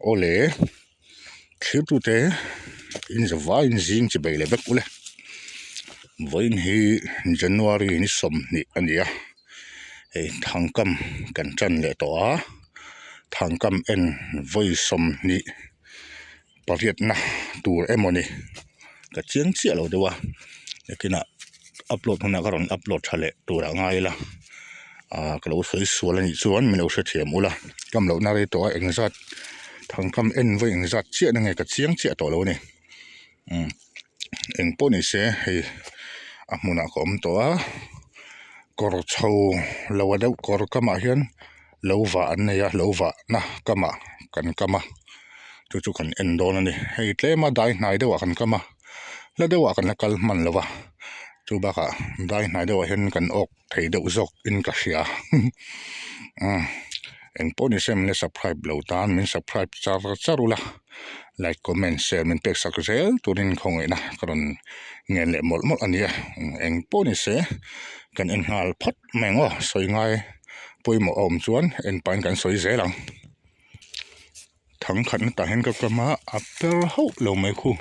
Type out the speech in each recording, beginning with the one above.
Awle, thirtute in zavaiin zing chi bei leh vek ule. Vawiin hi January ni 20 a ni a, hei thangkam kan tan leh tawh a, thangkam en vawi 20 pariatna tur emaw ni ka chiang chiah lo deuh a nakinah upload hunah ka rawn upload tha leh tur ah ngai ila ah ka lo sawi sual anih chuan min lo hrethiam ula kam lohna rei tawh a engzat thangkam en vawi engzat chiah na nge ka chiang chiah tawh lo a ni umm eng pawh ni se hei a hmunah ka awm tawh a kawr chho lo a deuh kawr kamah hian. Lo vah an nei a lo vahna kamah kan kam a chu chu kan en dawn a ni hei tlema dai hnai deuhah kan kam a hla deuhah kan la kal hman lo va chu bakah dai hnai deuhah hian kan awk thei deuh zawk in ka hria umm eng pawh ni se min la subscribe lo tan min subscribe char char ula like comment share min pek sak zel turin khawngaihna ka rawn ngen leh mawlh mawlh a ni a eng pawh ni se kan en nghal phawt mai ang aw sawi ngai. Pawimawh a awm chuan en pahin kan sawi zel ang. Thang khatna tah hian ka kam a, a per hauh lo mai khu.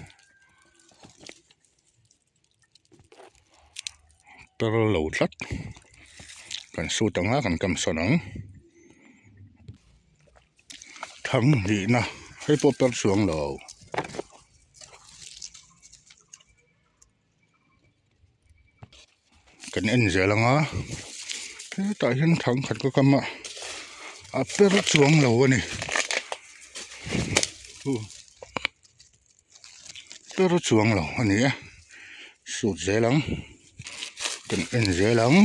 Per lo tlat. Kan sut ang a, kan kam sawn ang. Thang hnihna hei pawh per chuang lo. Kan en zel ang a hetah hian thang khat ka kam a a per chuang lo a ni per chuang lo a ni e sut zel ang kan en zel ang.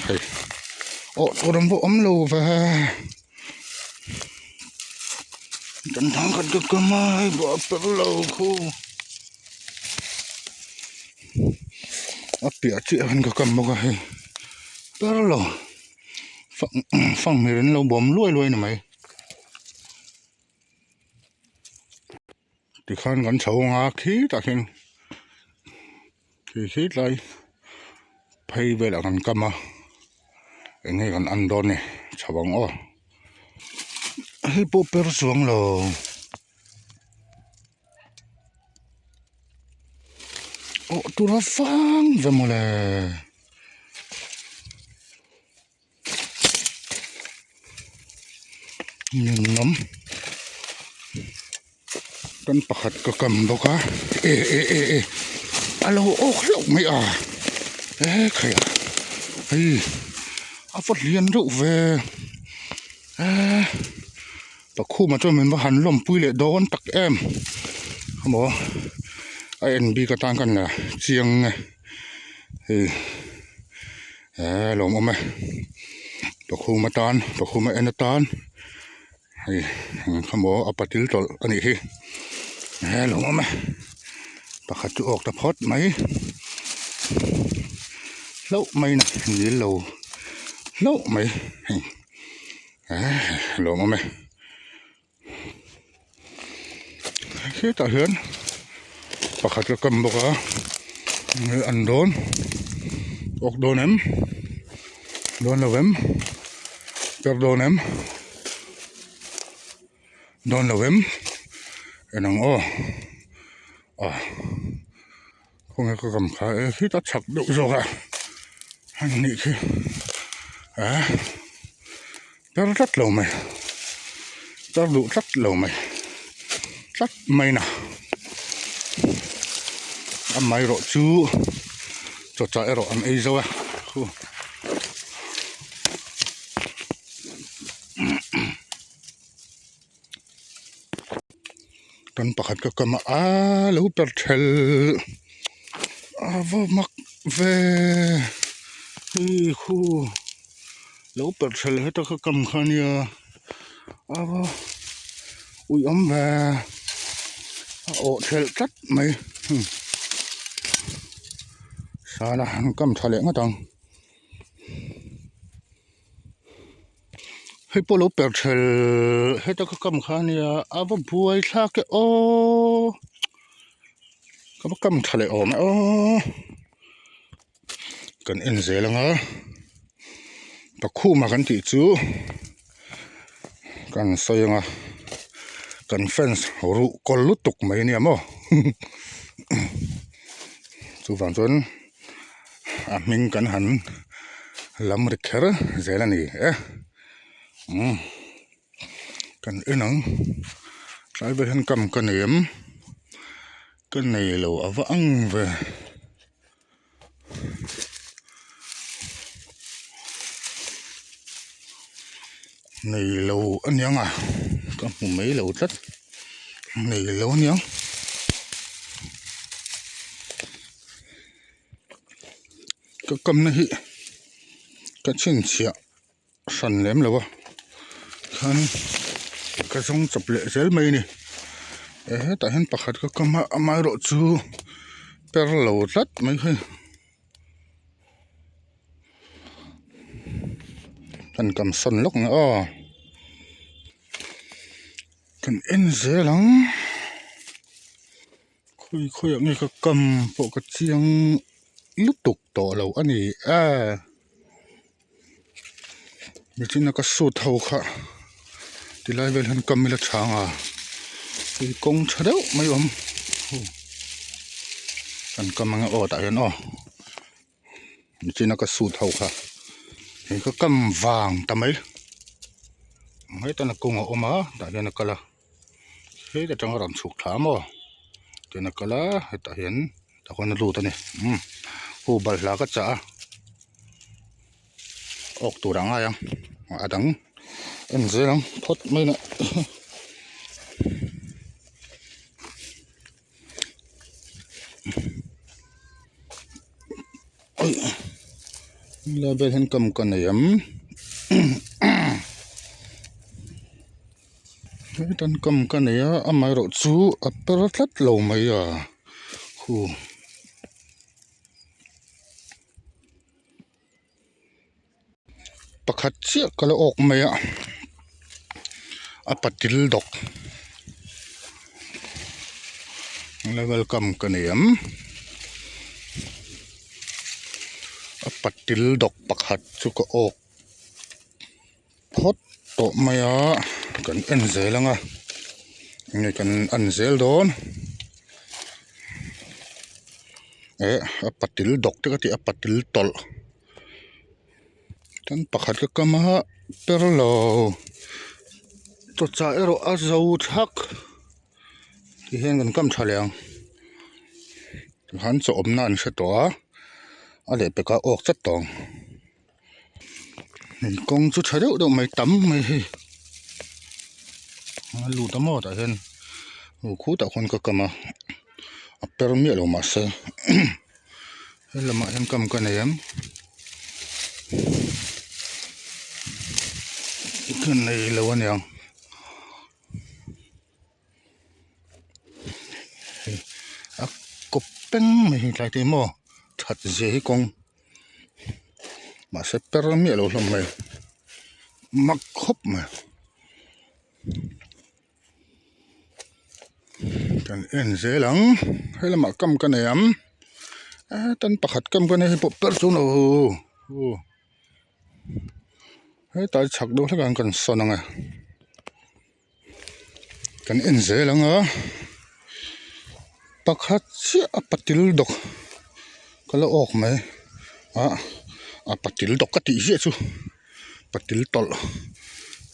Hei awh tur an va awm lo ve kan thang khat ka kam a hei pawh a per lo khu a piah chiah hian ka kam bawk a hei per lo fanghmir an lo bawm luai luai a ni mai. Tikhan kan chho ang a khitah khian khi khi tlai phei velah kan kam a eng nge kan an dawn ni chho ang aw hei pawh per chuang lo awh tura fang ve mawle. Ninawm kan pakhat ka kam bawk a e e e e a lo awk hlauh mai a e khai a hei a va hlian deuh ve e pakhuma chuan min va han lawmpui leh dawn tak em emaw a en bik atan khan la chiang e hei. Eee lawm awm e pakhum atan pakhum a en atan hei eng kha maw a patil tawlh a nih hi eee lawm awm e pakhat chu awk ta phawt mai hlauh mai na nil lo hlauh mai hei eee lawm awm e. Hetah hian pakhat ka kam bawk a an dawn awk dawn em dawn lo em per dawn em dawn lo em en ang aw ah khawnge ka kam kha e khita chhak deuh zawk a a nih khi ah. Tar tlat lo mai tar duh tlat lo mai tlat mai na amaherawh chu chawchah erawh an ei zo a khu kan pakhat ka kam a aa lo per thelh a va mak ve hei khu lo per thelh heta ka kam kha ania a va ui awm ve a awh thelh tlat mai sana an kam tha leh ngawt ang. Hei pawh lo per thelh heta ka kam kha ania a va buai thlak e aw ka va kam tha leh awm e aw. Kan en zel anga Pakhuma kan tih chu kan sawi anga kan fans ruh kawl lutuk mai ania maw chuvang chuan a hming kan han lam ri kher zel a ni e umm kan en ang tlai vel hian kam ka nei em ka nei lo a va ang ve. Nei lo a niang a ka hmu mai lo tlat nei lo a niang ka kamna hi ka chhinchhiah. hran lem lo a khan ka zawng chawp leh zel mai a ni eh hetah hian pakhat ka kam a amaherawh chu per lo tlat mai hei kan kam sawn lawk ang aw kan en zel ang khawi khawiah nge ka kam pawh ka chiang lutuk tawh lo a ni e. Nichina ka suit ho kha tilai vel hian kam ila chhang a tui kawng tha deuh mai awm kan kam ang e aw tah hian aw nichina ka suit ho kha hei ka kam vang ta mai hetah a kawng a awm a tah hian a kal a heta tang a rawn chhuk thla maw tihian a kal a hetah hian tah khuan a lut a ni umm hu balhla ka chah a awk tur a ngai ang a dang en zel ang phawt mai na helai vel hian kam ka nei ang hetan kam ka nei a amaherawh chu a per tlat lo mai a khu. Pakhat chiah ka la awk mai a a patil dawk level kam ka nei ang a patil dawk pakhat chu ka awk phawt tawh mai a kan en zel ang a enge kan en zel dawn eh a patil dawk te ka tih a patil tawlh chuan pakhat ka kam a per lo chawchah erawh a zo thak ti hian kan kam tha leh ang tikhan chaw awmna an hre tawh a a lehpekah a awk chat tawh ang. Kawng chu tha deuh deuh mai tam mai hei a lut a maw tah hian aw khutah khuan ka kam a a per miah lo mahse he lamah hian kam ka nei ang ka nei lo aniang. A kawp peng mai hi tlai te hi maw that zia hi kawng mahse per miah lo hlawm mai mak khawp mai kan en zel ang he lamah kam ka nei ang hetan pakhat kam ka nei hi pawh per chu no hetlai chhak deuh hlekah hian kan sawn ang e. Kan en zel ang a pakhat chiah a patil dawk ka la awk mai ah a patil dawk ka tih ziah chu patil tawlh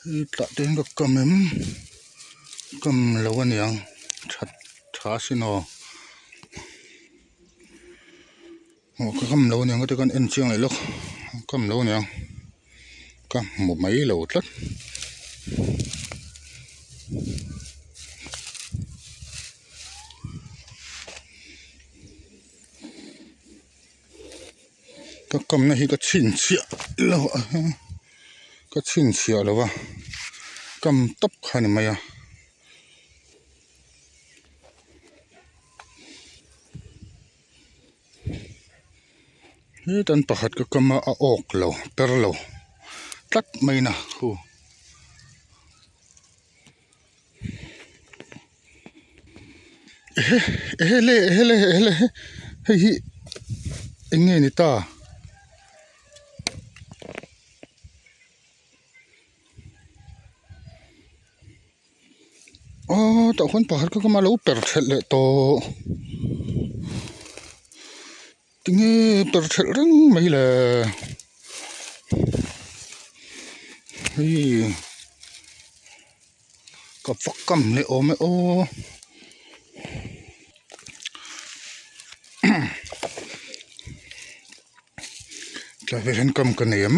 hei tah te hian ka kam em kam lo aniang that tha asin aw. Aw ka kam lo aniang ka ti khan en chiang leh lawk kam lo aniang ka hmu mai lo tlat. Ka kamna hi ka chhinchhiah lo a ka chhinchhiah lo a kam tawp kha a ni mai a. Hetan pakhat ka kam a a awk lo per lo tlat mai na khu ehe ehe le ehe le ehe le hei hi eng nge ni ta. Aw tah khuan pakhat kha ka mah lo per thelh leh tawh tinge per thelh reng mai le hei ka va kam leh awm e aw. Tlai vel hian kam ka nei em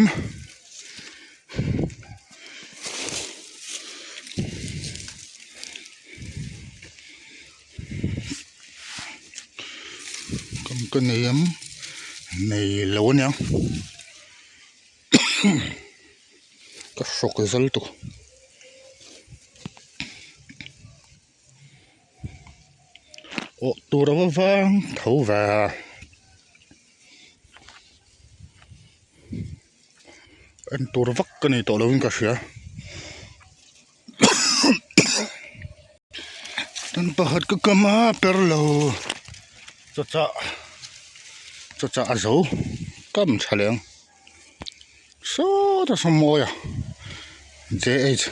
kam ka nei em nei lo ania ka hrawk zal tawh. Awh tur a va vang tho ve a en tur vak ka nei tawh lovin ka hria tan pakhat ka kam a per lo chawchah chawchah a zo kam tha leh ang. Sawta saw mawi a JH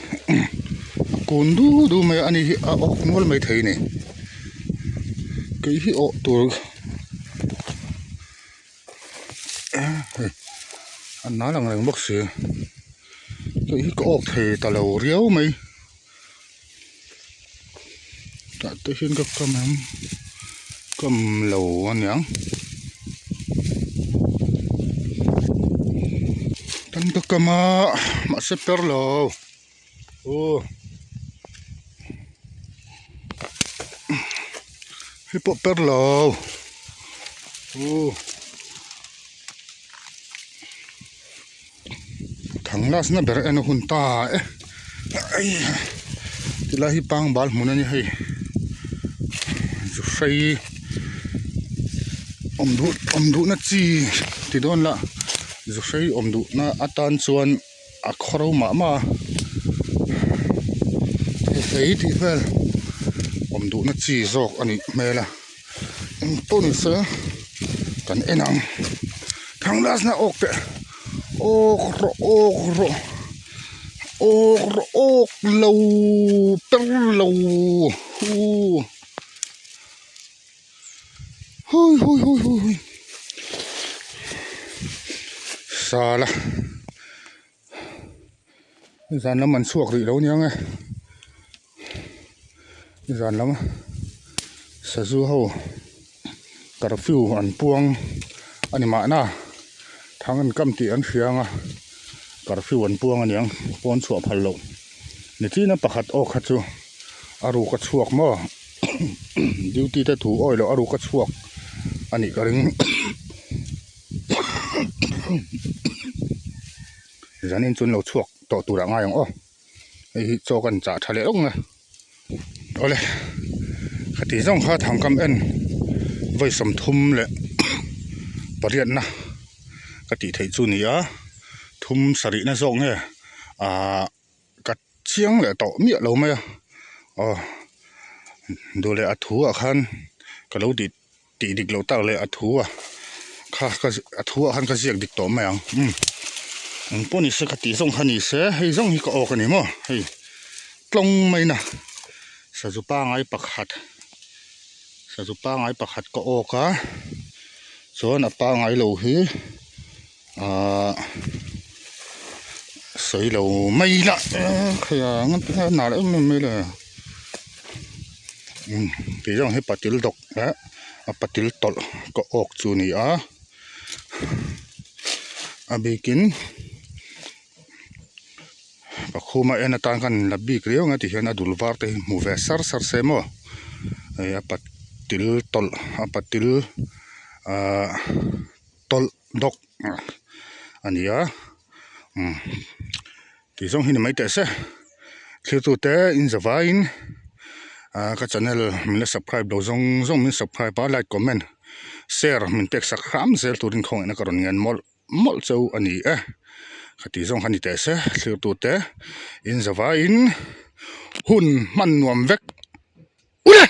a kun du du mai a ani hi a awk nual mai thei a ni kei hi awh tur hei a nal ang reng bawk si kei hi ka awk thei ta lo riau mai. Tah te hian ka kam ang kam lo aniang tan ka kam a mahse per lo aw hei pawh per lo aw. Thang last na ber en a hun ta e tilai hi pangbal hmun a ni hei zu hrei awm duh awm duhna chi ti dawn la zu hrei awm duhna atan chuan a khaw ro mah mah a hrei tih vel awm duhna chi zawk a nih hmel a. Eng pawh ni se kan en ang thang last na awk teh awk rawh awk rawh awk rawh awk lo per lo hu hui hui hui hui hui sala zan lam an chhuak rih lo aniang e zan lam sazu ho curfew an puang a ni mahna thang an kam tih an hria ang a curfew an puang aniang pawn chhuah phal loh nichina pakhat aw kha chu a ruk a chhuak maw duty te thu awi loh a ruk a chhuak a nih ka ring. Zanin chu an lo chhuak tawh turah ngai ang aw hei hi chaw kan chah tha leh lawk mai awle khati zawng kha thangkam en vawi 30 leh pariatna ka tih theih chu a ni a thum sarihna zawk nge ahh ka chiang leh tawh miah lo mai a aw duh leh a thu ah khan ka lo tih. Tih dik loh tak leh a thu a kha ka a thu ah khan ka ziak dik tawh mai ang umm eng pawh ni se ka tih zawng kha ni se hei zawng hi ka awk a ni maw hei tlawng mai na sazu pangai pakhat sazu pangai pakhat ka awk a chuan a pangai lo hi ahh sawi lo mai la khaia nal em em mai le umm tih zawng hi patil dawk eh a patil tawlh ka awk chu a ni a a bikin pakhuma en atan khan la bik riau ang a tihian a dul var te hi hmu ve sar sar se maw hei a patil tawlh a patil ahh. tawlh dawk a ni a umm tih zawng hi ni mai teh se thiltute in za vaiin ah ka channel min la subscribe lo zawng zawng min subscribe a like comment share min pek sak hram zel turin khawngaihna ka rawn ngen mawlh mawlh cheu a ni e ka tih zawng kha ni teh se thiltute in za vaiin hun hman nuam vek ule.